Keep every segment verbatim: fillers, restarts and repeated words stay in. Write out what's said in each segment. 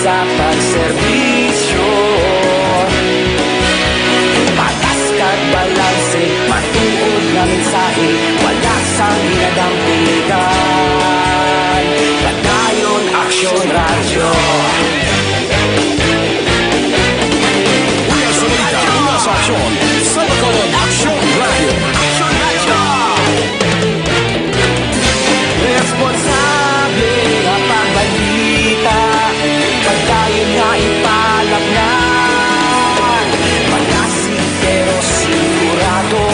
sa pagserbisyo. Patas kag balanse, matuod nga mensahe, wala sang ginadampigan. Padayon Aksyon Radyo. Una sa balita, una sa aksyon, sa Bacolod Aksyon Radyo. Aksyon Radyo. Responsable nga pagbalita, pagdayon nga ipalapngan. Panasi pero sigurado,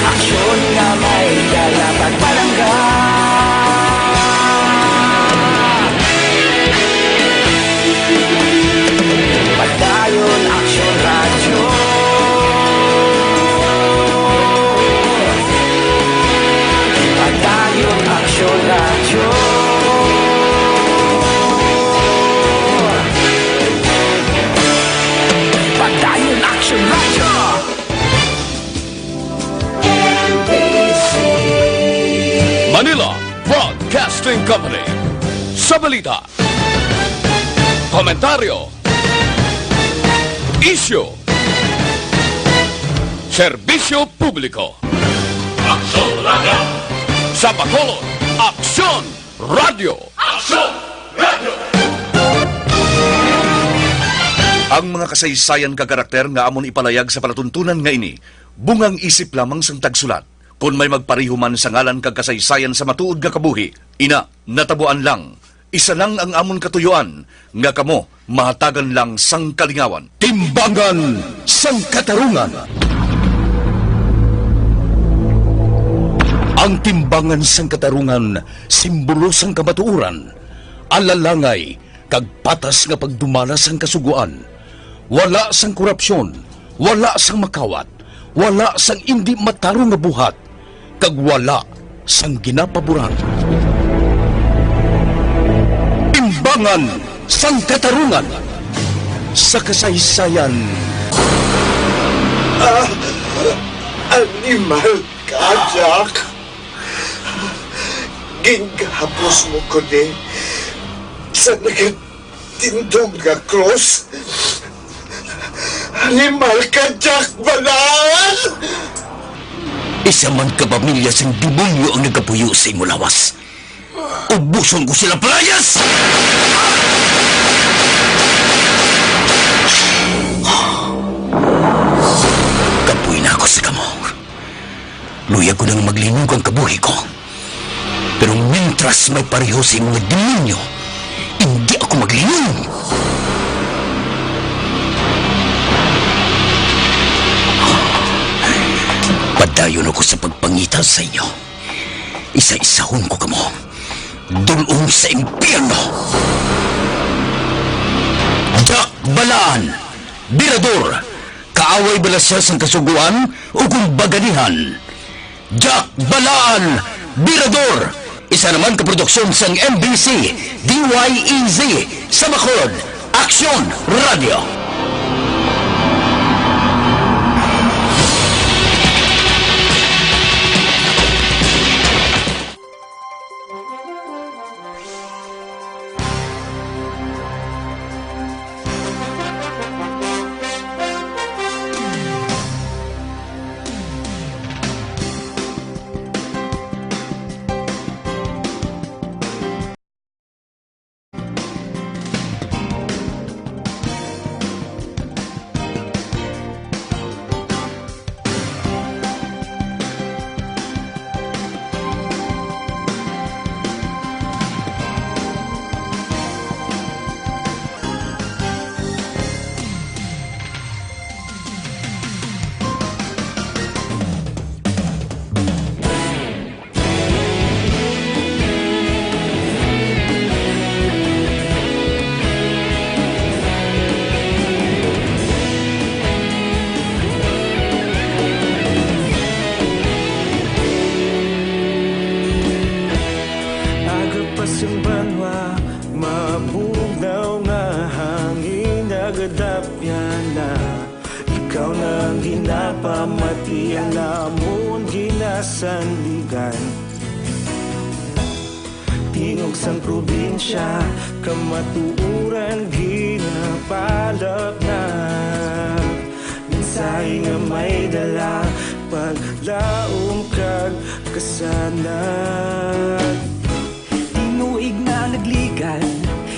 aksyon nga may dala pagpalangga. Padayon Aksyon Radyo. Padayon Aksyon Radyo. Padayon Aksyon Radyo. Manila Broadcasting Company. Sa balita, komentaryo, isyu, serbisyo publiko. Aksyon Radyo. Sa Bacolod, Aksyon Radyo. Aksyon Radyo. Ang mga kasaysayan kag karakter nga amon ipalayag sa palatuntunan nga ini, bungang isip lamang sang tagsulat. Kon may magpareho man sa ngalan kag kasaysayan sa matuod nga kabuhi, ina, natabuan lang. Isa lang ang amon katuyoan, nga kamo mahatagan lang sang kalingawan. Timbangan sang Katarungan. Ang timbangan sang katarungan, simbolo sang kamatuoran, alalangay, kag patas nga pagdumala sang kasugoan. Wala sang korupsyon, wala sang makawat, wala sang indi matarong nga buhat, kag wala sang ginapaboran. Timbangan sang Katarungan sa kasaysayan. Ah, animal ka, Jack. Gingapos mo ko ni sa nagad- tindog nga krus. Animal ka, Jack Balaan! Isa man ka pamilya sang demonyo ang nagapuyo sa imo lawas. Ubuson ko sila, palayas! Kapoy na ako sa kamo. Luyag ko nang maglinog ang kabuhi ko. Pero mintras may pareho sa imo nga demonyo, indi ako maglinog. Padayon ako sa pagpangita sa inyo. Isa-isahon ko kamo. Dul-ong sa impyerno. Jack Balaan, Birador, kaaway bala sia sang Kasugoan o kon baganihan? Jack Balaan, Birador. Isa naman ka produksyon sang M B C, D Y E Z, sa Bacolod, Aksyon Radio. Agapas ang banwa, mabugnaw nga hangin, nagadapyan na. Ikaw na ang ginapamati, ang amon ginasandigan. Tingog sang probinsya, Kamatuoran ginapalapnag, mensahe nga may dala, paglaom kag kasanag. Tinuig na nagligad,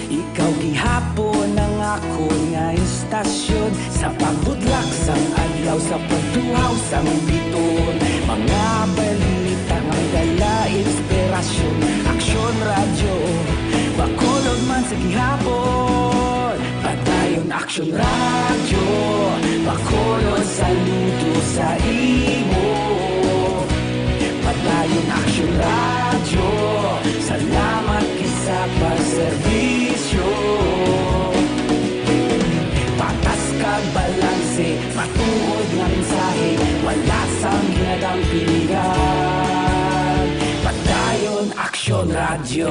ikaw gihapon ang akon nga istasyon. Sa pagbudlak sang adlaw, sa pagtuhaw sang bituon, mga balita nga may dala inspirasyon. Aksyon Radyo, Bacolod man sa gihapon. Padayon Aksyon Radyo, Bacolod, saludo sa imo. Padayon Aksyon Radyo, salamat kay sa pagserbisyo. Patas kag balanse, matuod nga mensahe, wala sang ginadampingan. Padayon Aksyon Radyo.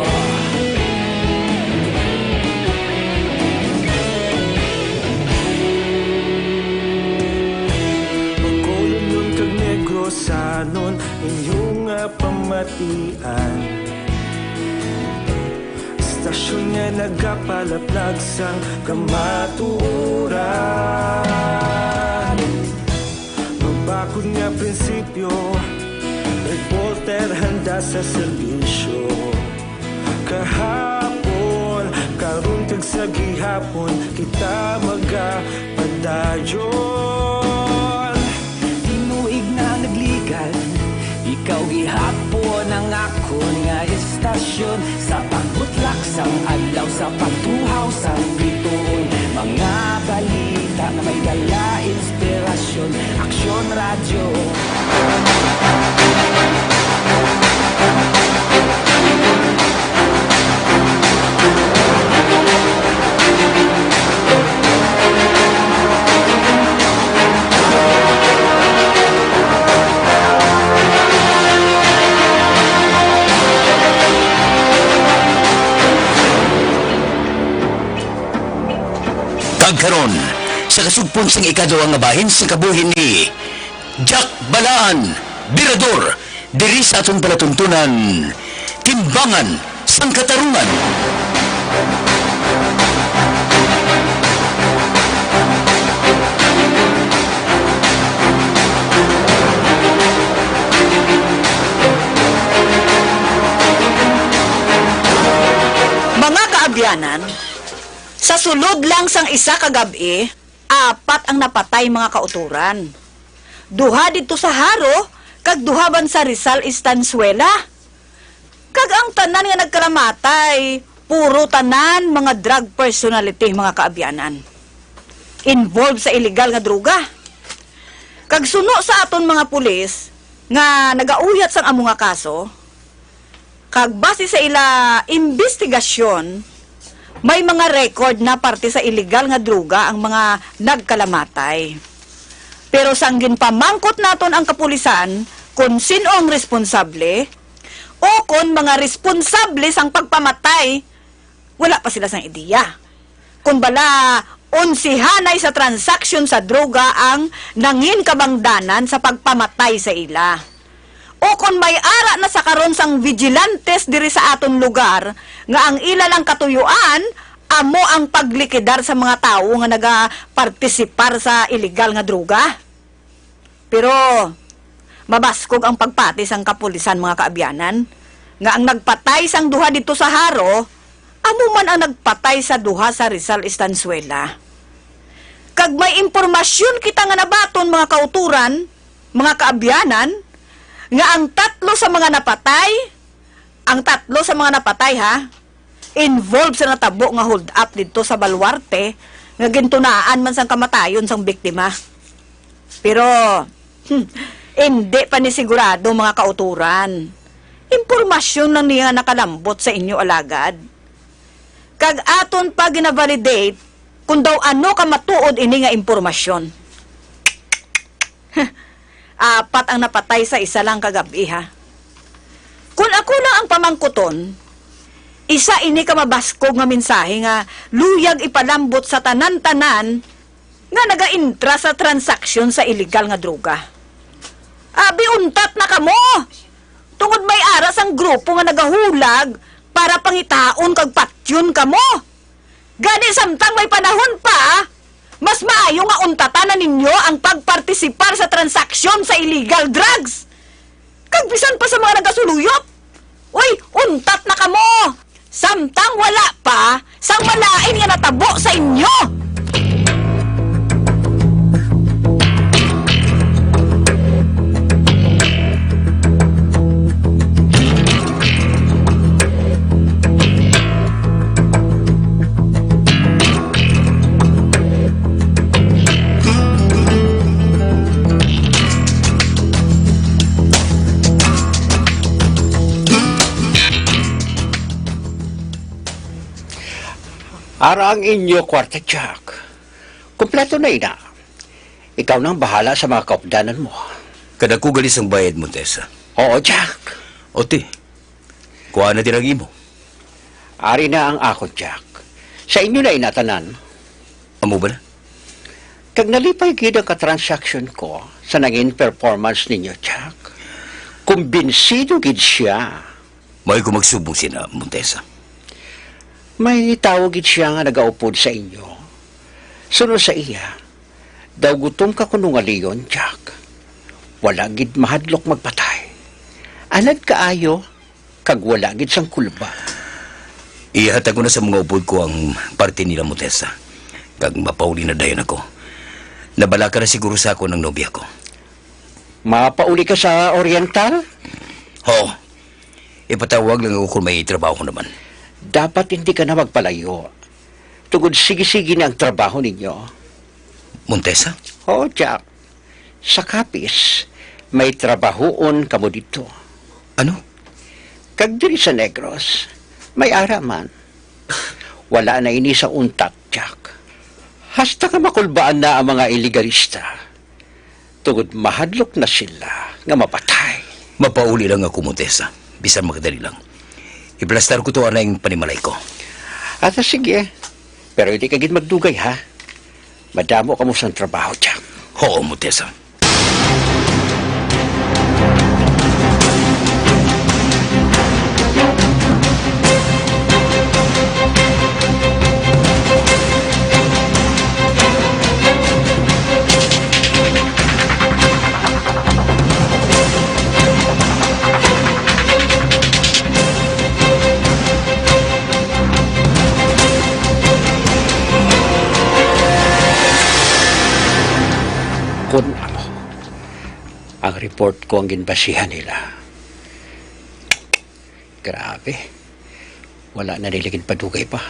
Bacolodnon kag Negrosanon, inyo nga pamatian. Istasyon nga nagapalaplag sang kamatuoran. Mabakod nga prinsipyo, reporter handa sa serbisyo. Kahapon, karon kag sa gihapon, kita magapadayon. Tinuig na nagligad, ikaw gihapon ang akon nga istasyon. Sa pagbutlak sang adlaw, sa pagtuhaw sang bituon, mga balita nga may dala inspirasyon. Aksyon Radyo. Kag karon, sa kasugpon sang ikaduha nga bahin sang kabuhi ni Jack Balaan, Birador, diri sa aton palatuntunan, Timbangan sang Katarungan. Mga kaabyanan, sa sulod lang sang isa ka gab-i, apat ang napatay, mga kautoran. Duha didto sa Jaro, kag duha man sa Rizal Estanzuela. Kag ang tanan nga nagkalamatay, puro tanan mga drug personality, mga kaabyanan. Involved sa iligal nga droga. Kag suno sa aton mga pulis nga nagauyat sang amo nga kaso, kag base sa ila imbestigasyon, may mga record na parte sa iligal nga droga ang mga nagkalamatay. Pero sang ginpamangkot naton ang kapulisan kon sin-o ang responsable o kon mga responsable sang pagpamatay, wala pa sila sang ideya kon bala onsihanay sa transaksyon sa droga ang nangin kabangdanan sa pagpamatay sa ila. O kon may ara na sa karon sang vigilantes diri sa aton lugar nga ang ila lang katuyuan amo ang paglikidar sa mga tawo nga nagapartisipar sa iligal nga droga. Pero mabaskog ang pagpati sang kapulisan, mga kaabyanan, nga ang nagpatay sang duha didto sa Jaro amo man ang nagpatay sa duha sa Rizal Estanzuela. Kag may impormasyon kita nga nabaton, mga kautoran, mga kaabyanan, nga ang tatlo sa mga napatay, ang tatlo sa mga napatay, ha, involved sa natabo nga hold up didto sa Baluarte nga gintunaan man sang kamatayon sang biktima. Pero, hmm, indi pa ni sigurado, mga kautoran. Impormasyon lang niya nakalambot sa inyo, alagad. Kag aton pa gina-validate kung daw ano ka matuod ini nga impormasyon. Apat ang napatay sa isa lang ka gab-i, ha. Kun ako lang ang pamangkuton, isa ini ka mabaskog nga mensahe nga luyag ipalambot sa tanan-tanan nga nagaintra sa transaksyon sa iligal nga droga. Abi, untat na kamo! Tungod may ara sang grupo nga nagahulag para pangitaon kag patyon kamo. Gani, samtang may panahon pa, mas maayo nga untatan na ninyo ang pagpartisipar sa transaksyon sa illegal drugs. Kag bisan pa sa mga nagasuluyop. Uy, untat na kamo! Samtang wala pa sang malain nga natabo sa inyo! Ara ang inyo kwarta, Jack. Kompleto na ina. Ikaw nang bahala sa mga kaupdanan mo. Kadako gali sang bayad, Montesa. Oo, Jack. O ti, kuha na dira ang imo. Ari na ang akon, Jack. Sa inyo na ina tanan. Amo ba na? Kag nalipay gid ang katransaksyon ko sa nangin performance ninyo, Jack. Kumbinsido gid siya. May ko magsubong sina, Montesa. May tawo gid siya nga nagaupod sa inyo. Suno sa iya, daw gutom ka kuno nga leon, Jack. Wala gid mahadlok magpatay. Anad kaayo, kag wala gid sang kulba. Ihatag ko na sa mga upod ko ang parte nila, Montesa. Kag mapauli na dayon ako. Nabalaka na siguro sa akon ang nobya ko. Mapauli ka sa Oriental? Ho. Ipatawag lang ako kung may trabaho naman. Dapat hindi ka na magpalayo. Tungod sige-sige na ang trabaho ninyo. Montesa? Oo, Jack. Sa Capiz, may trabahoon kamo dito. Ano? Kag diri sa Negros, may ara man. Wala na ini sa untat, Jack. Hasta nga makulbaan na ang mga ilegalista. Tungod mahadlok na sila nga mapatay. Mapauli lang ako, Montesa. Bisan magdali lang. Iplastar ko to anay ang panimalay ko. Ata sige. Pero hindi ka gid magdugay, ha? Madamo kamo sang trabaho, Jack. Oo, Montesa. Kun amo, ang report ko ang ginbasihan nila. Grabe. Wala na nila ginpadugay pa.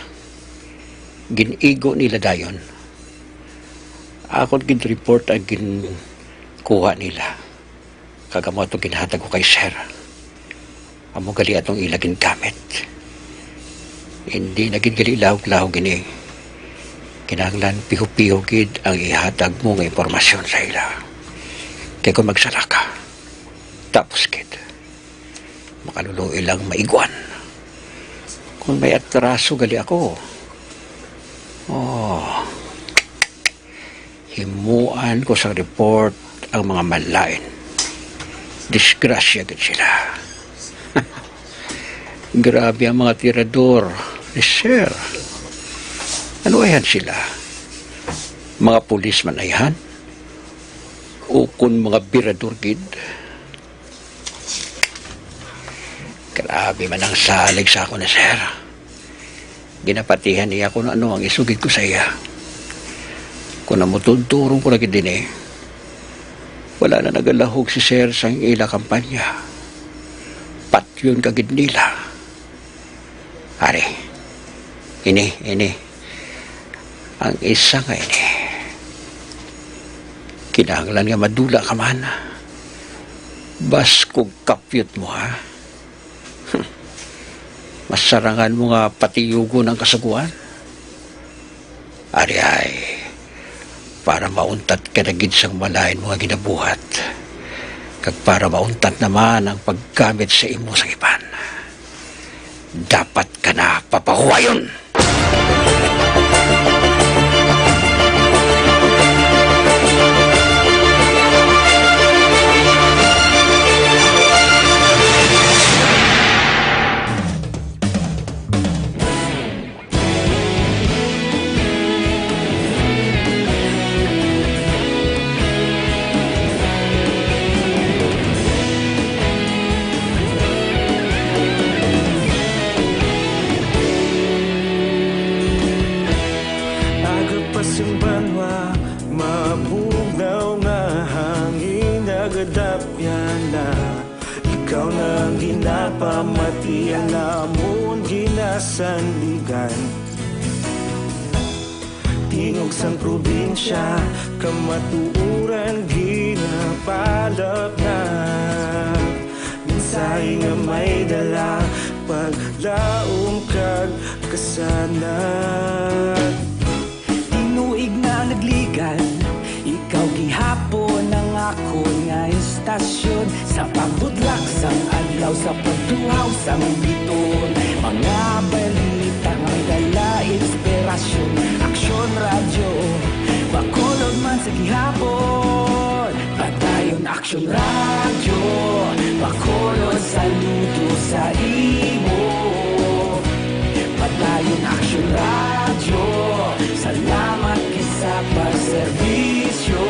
Gin-igo nila dayon. Akon gid report ang ginkuha nila. Kag amo atong ginhatag ko kay Sir. Amo gali atong ila gingamit. Hindi na gid gali lahog-lahog ini. Kinahanglan piho-piho gid ang ihatag mo nga impormasyon sa ila. Kay kung magsala ka, tapos gid. Makaluluoy lang maiguan. Kung may atraso gali ako, oh, himuan ko sa report ang mga malain. Disgrasya gid sila. Grabe ang mga tirador ni Sir. Ano ayhan sila? Mga pulis man ayhan? O kun mga birador gid? Grabe man ang salig sa akon ni Sir. Ginapatihan niya kung ano ang isugid ko sa iya. Kung namutudturon ko na gid din eh, wala na nagalahog si Sir sang ila kampanya. Patyon ka gid nila. Ari, ini, ini. Ang isa nga ini. Kinahanglan nga madula ka man. Baskog kapyot mo, ha? Masarangan mo nga patiyugon ang Kasugoan? Ari ay, para mauntat ka na gid sang malain mo nga ginabuhat, kag para mauntat naman ang paggamit sa imo sang iban. Dapat ka na papahuwayon! Lamon ginasandigan, tingog sang probinsya, kamatuoran ginapalapnag. Mensahe nga may dala, paglaom kag kasanag. Tinuig na nagligan, ikaw gihapon ang akon nga istasyon. Sa pagbutlak sang adlaw, sa pagtuhaw sang bituon, mga balita nga may dala inspirasyon. Aksyon Radyo, Bacolod man sa gihapon. Padayon Aksyon Radyo, Bacolod, saludo sa imo. Padayon Aksyon Radyo, salamat gid sa pagserbisyo.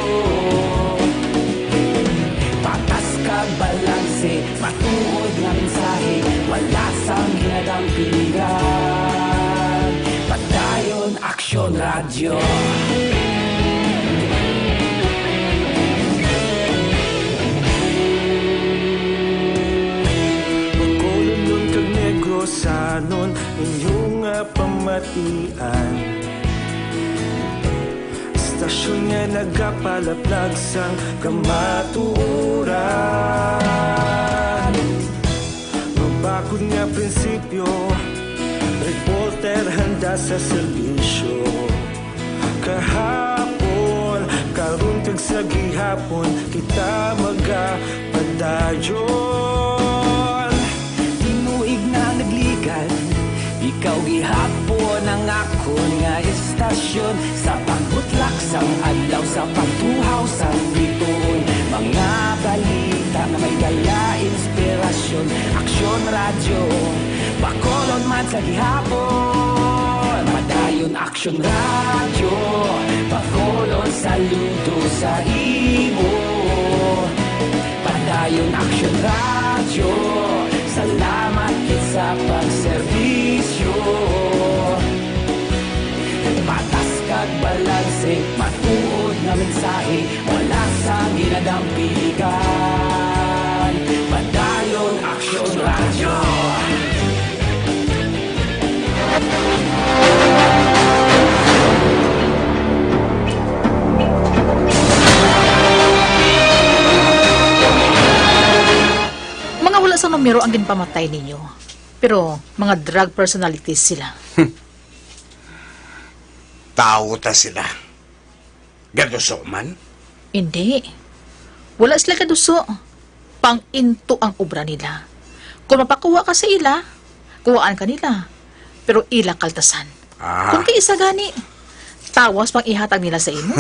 Patas kag balanse, matuod nga mensahe, wala sang ginadampigan. Padayon Aksyon Radyo. Bacolodnon kag Negrosanon, inyo nga pamatian. Istasyon nga nagapalaplag sang kamatuoran. Mabakod nga prinsipyo, reporter handa sa serbisyo. Kahapon, karon kag sa gihapon, kita magapadayon. Tinuig na nagligan, ikaw gihapon ang akon nga istasyon. Sa pagbutlak sang adlaw, sa pagtuhaw sang bituon, mga balita nga may dala inspirasyon. Aksyon Radyo, Bacolod man sa gihapon. Padayon Aksyon Radyo, Bacolod, saludo sa imo. Padayon Aksyon Radyo, salamat gid sa pagserbisyo. Patas kag balanse, matuod nga mensahe, wala sang ginadampigan. Padayon Aksyon Radyo. Mga wala sang numero ang ginpamatay ninyo, pero mga drug personalities sila. Tawo ta sila. Gaduso man? Hindi. Wala sila gaduso. Pang-into ang obra nila. Kung mapakuha ka sa ila, kuhaan ka nila. Pero ila kaltasan. Ah. Kung kay isa gani, tawas pang ihatag nila sa imo.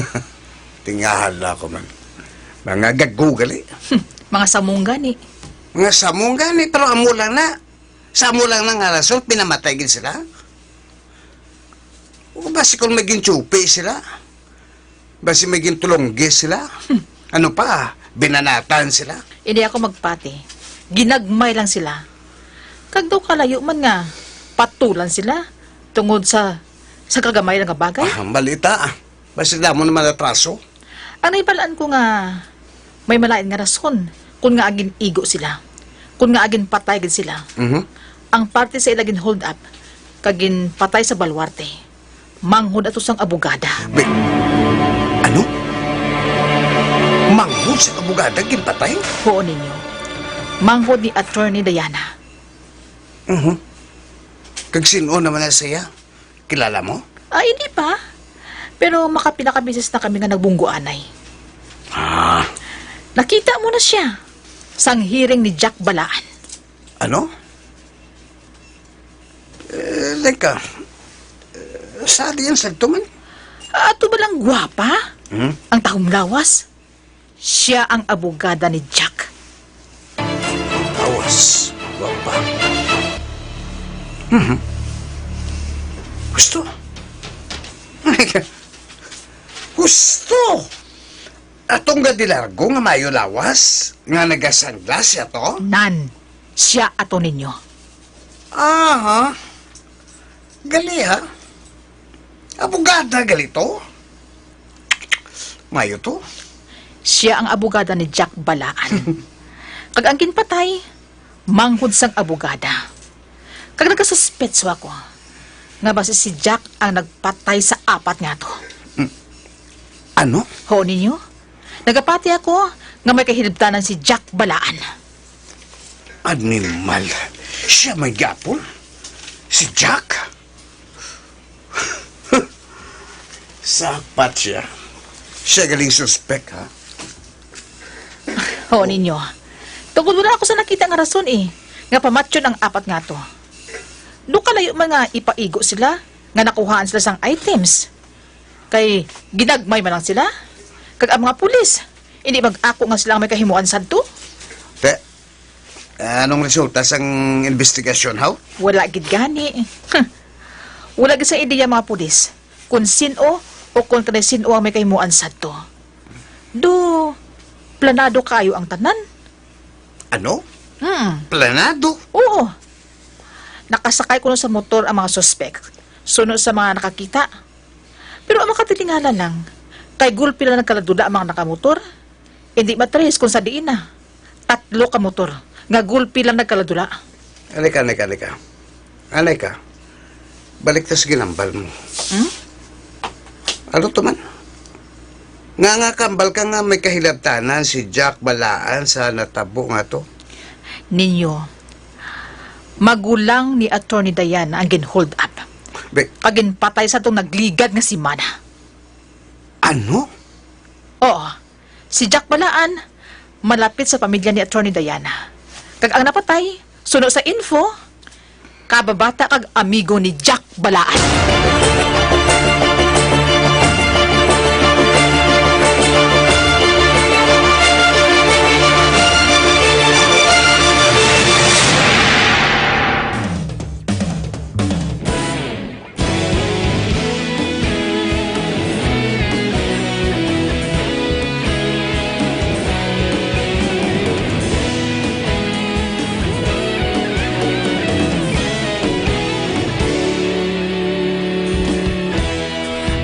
Tingahala ko man. Mga gago gali. Hmm, mga samong gani. Mga samong gani, pero amo lang na. Sa amo lang na nga rason, pinamatay gid sila. O basi kung may gintsupi sila. Basi may gintulonggi sila. Hmm. Ano pa, binanatan sila. Hindi ako magpati. Ginagmay lang sila. Kag daw kalayo man nga, patulan sila tungod sa, sa kagamay lang nga bagay. Ah, balita, ah. Basi damo naman atraso. Ang nahibalaan ko nga may malain nga rason kun ngaa gin-igo sila, kun ngaa ginpatay gid sila. Mhm. Ang parte sa ila gin-hold up kag ginpatay sa baluarte, manghod ato sang abogada. Be-, ano? Manghod sang abogada ginpatay? Huo ninyo. Manghod ni Attorney Diana. Mhm. Kag sin-o naman na siya? Kilala mo? Ah, hindi pa. Pero makapila ka beses na kami nga nagbunggoanay. Ah. Nakita mo na siya sang hearing ni Jack Balaan. Ano? Eh, teka. Eh, sa diyan sa tuman? Ato ba lang gwapa? Hmm? Ang tahom lawas? Siya ang abogada ni Jack. Awas, wa pa. Mhm. Gusto? Gusto! Atong gadilargo nga mayo lawas, nga nagasanglas siya to? Nan, siya ato ninyo. Aha. Gali, ha? Abogada gali to? Mayo to? Siya ang abogada ni Jack Balaan. Kag ang ginpatay, manghod sang abogada. Kag nagasuspetso ako nga basi si Jack ang nagpatay sa apat nga to. Mm. Ano? Ho ninyo? Nagapati ako nga may kahilabtanan si Jack balaan. Animal. Siya may gapon? Si Jack? Sapat siya. Siya galing suspek, ha? Ho ninyo. Tungod wala ako sa nakita nga rason, eh, nga pamatyon ang apat nga to. Do kalayo man nga ipaigo sila nga nakuhaan sila sang items. Kay ginagmay man lang sila. Kag ang mga pulis, hindi mag-ako nga sila ang may kahimuan sadto. Te, anong resulta sang investigasyon, haw? Wala gid gani. Huh. Wala gid sa ideya mga pulis kung sin-o o kung kanay sin-o ang may kahimuan sadto. Do, planado kayo ang tanan. Ano? Hmm. Planado? Oo. Nakasakay kuno sa motor ang mga suspek, suno sa mga nakakita. Pero ang makatilingala lang, kay gulpi lang nagkaladula ang mga nakamotor. Hindi matrace kung sa diin na. Tatlo ka motor nga gulpi lang nagkaladula. Halika, halika, halika. Halika. Balik ta sa ginambal mo. Hmm? Ano to man? Nga, nga kambal ka nga may kahilabtanan si Jack balaan sa natabo nga to? Ninyo, magulang ni Attorney Diana ang gin-hold up. Be- Kag ginpatay sa tong nagligad nga semana. Ano? Oo. Si Jack balaan, malapit sa pamilya ni Attorney Diana. Kag ang napatay, suno sa info, kababata kag amigo ni Jack balaan.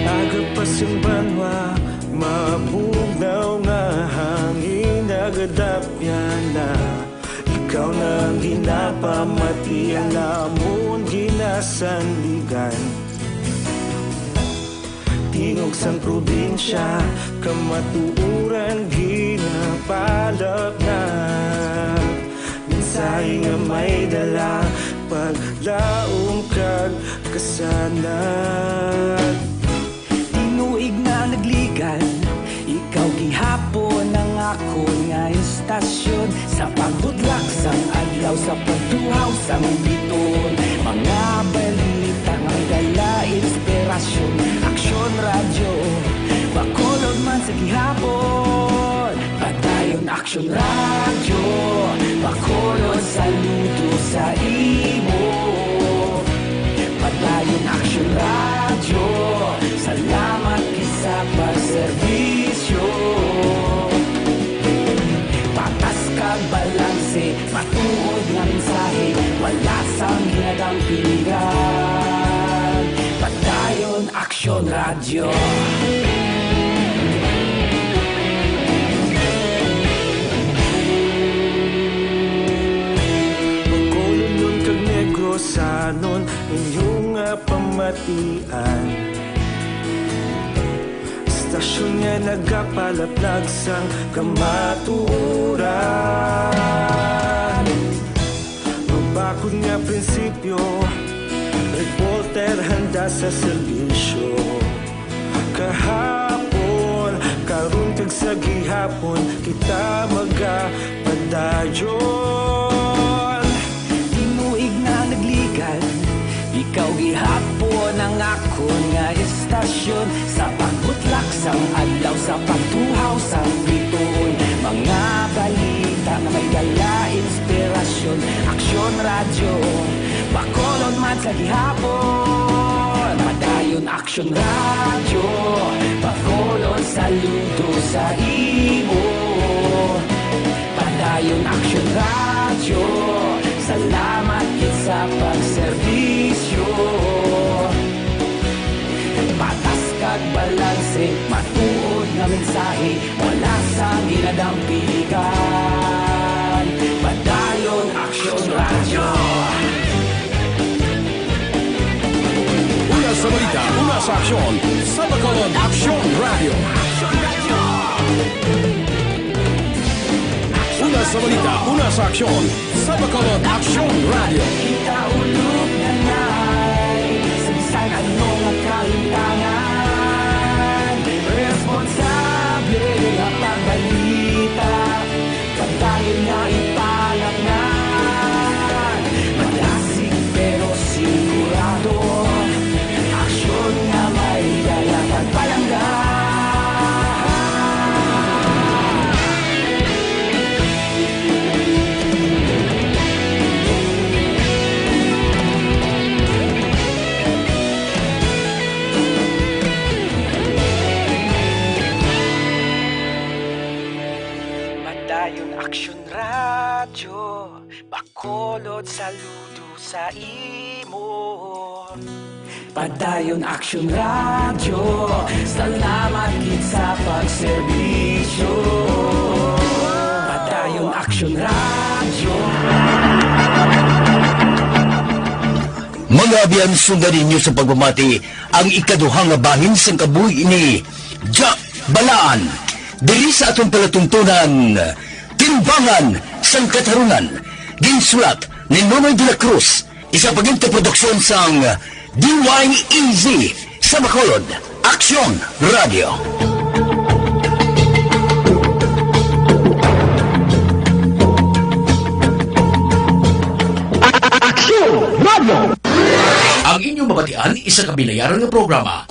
Aga pa sing banwa, mabugnaw nga hangin, nagadapyan na. Ikaw na ang ginapamati, ang amon ginasandigan. Tingog sang probinsya, kamatuoran ginapalapnag. Mensahe nga may dala, paglaom kag kasanag. Tinuig na nagligad, ikaw gihapon ang akon nga istasyon. Sa pagbutlak sang adlaw, sa pagtuhaw sang bituon, mga balita nga may dala inspirasyon. Aksyon Radyo, Bacolod man sa gihapon. Padayon Aksyon Radyo, Bacolod, saludo sa imo. Padayon Aksyon Radyo, salamat gid sa pagserbisyo. Patas kag balanse, matuod nga mensahe, wala sang ginadampingan. Padayon Aksyon Radyo. Bacolodnon kag Negrosanon, inyo nga pamatian. Istasyon nga nagapalaplag sang kamatuoran. Mabakod nga prinsipyo, reporter handa sa serbisyo. Kahapon, karon kag sa gihapon, kita magapadayon. Tinuig na nagligad, ikaw gihapon ang akon nga istasyon. Sa pagbutlak sang adlaw, sa pagtuhaw sang bituon, mga balita nga may dala inspirasyon. Aksyon Radyo, Bacolod man sa gihapon. Padayon Aksyon Radyo, Bacolod, saludo sa imo. Padayon Aksyon Radyo, salamat gid sa pagserbisyo. Patas kag balanse, matuod nga mensahe, wala sang ginadampigan. Padayon Aksyon Radyo. Balita, una sa aksyon, sa Bacolod Aksyon Radio. Una sa balita, una sa aksyon, sa Bacolod Aksyon Radio. Kita ulog na nai, sa bisan ano nga kahitangan, responsable nga pagbalita. Padayon nga ipalaknag, madasig pero sigurado. Aksyon nga may dala kag palangga. Padayon Aksyon Radyo, Bacolod, saludo sa imo. Padayon Aksyon Radyo, salamat gid sa pagserbisyo. Padayon Aksyon Radyo. Mga abyan, sundan ninyo sa pagpamati ang ikaduha nga bahin sang kabuhi ni Jack Balaan, diri sa aton palatuntunan, Timbangan sang Katarungan, ginsulat ni Nonoy de la Cruz, isa pa gid ka produksyon sang D Y E Z sa Bacolod, Aksyon Radio. Aksyon Radio. Ang inyong mabatian, isa ka binayaran nga programa.